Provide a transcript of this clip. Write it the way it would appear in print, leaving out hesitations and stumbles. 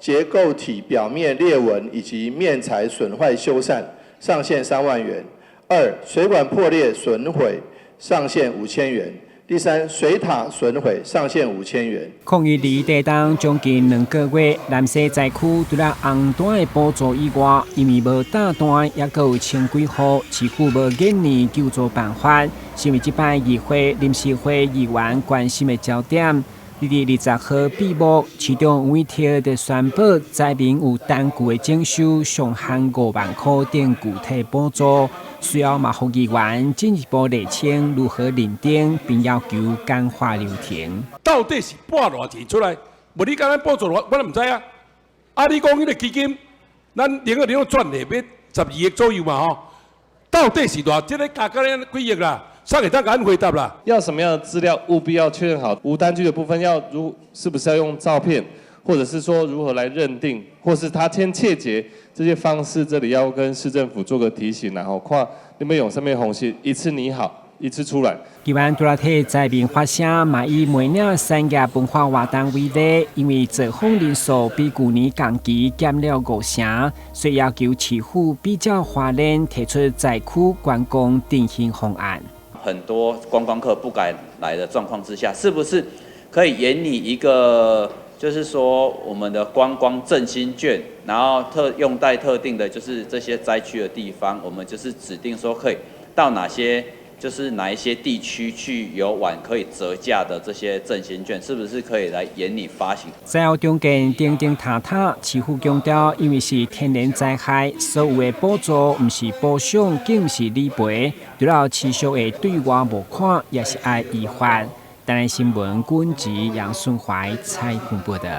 結構體表面裂紋以及面材損壞修繕，上限3萬元；二、水管破裂損毀，上限5000元；第三，水塔損毀，上限五千元。抗議佇地動將近2個月，南勢災區除了紅單的補助以外，因為無大單，猶閣有千幾戶，市府無研擬救助辦法，成為這擺議會臨時會議員關心的焦點。佇20號閉幕，市長委託就宣布，災民有單據的徵收上限5萬箍等具體補助，隨後嘛，予議員進一步釐清如何認定，並要求簡化流程。到底是撥偌濟出來？無你共咱補助，我都毋知啊。啊，你講彼个基金，咱另外另外轉的欲12億左右嘛吼？到底是偌？這个加加咧幾億啦？啥會當共阮回答啦？要什麼樣的資料，務必要確認好。無單據的部分要如是不是要用照片，或者是說如何來認定，或是他簽切結這些方式，這裡要跟市政府做個提醒，然後看你們用啥物方式，一次擬好，一次出來。議員除了替災民發聲，嘛以梅嶺產業文化活動為例，因為造訪人數比舊年同期減了5成，所以要求市府比照花蓮提出災區觀光振興方案。很多觀光客不敢來的狀況之下，是不是可以研擬一個，就是說我們的觀光振興券，然後特用在特定的，就是這些災區的地方，我們就是指定說可以到哪些，就是哪一些地區去遊玩可以折價的這些振興券，是不是可以來研擬發行？災後重建釘釘塔塔，市府強調，因為是天然災害，所有的補助毋是補償，更毋是理賠，除了持續的對外募款，也是愛依法。台南新聞軍籍楊順懷採訪報道。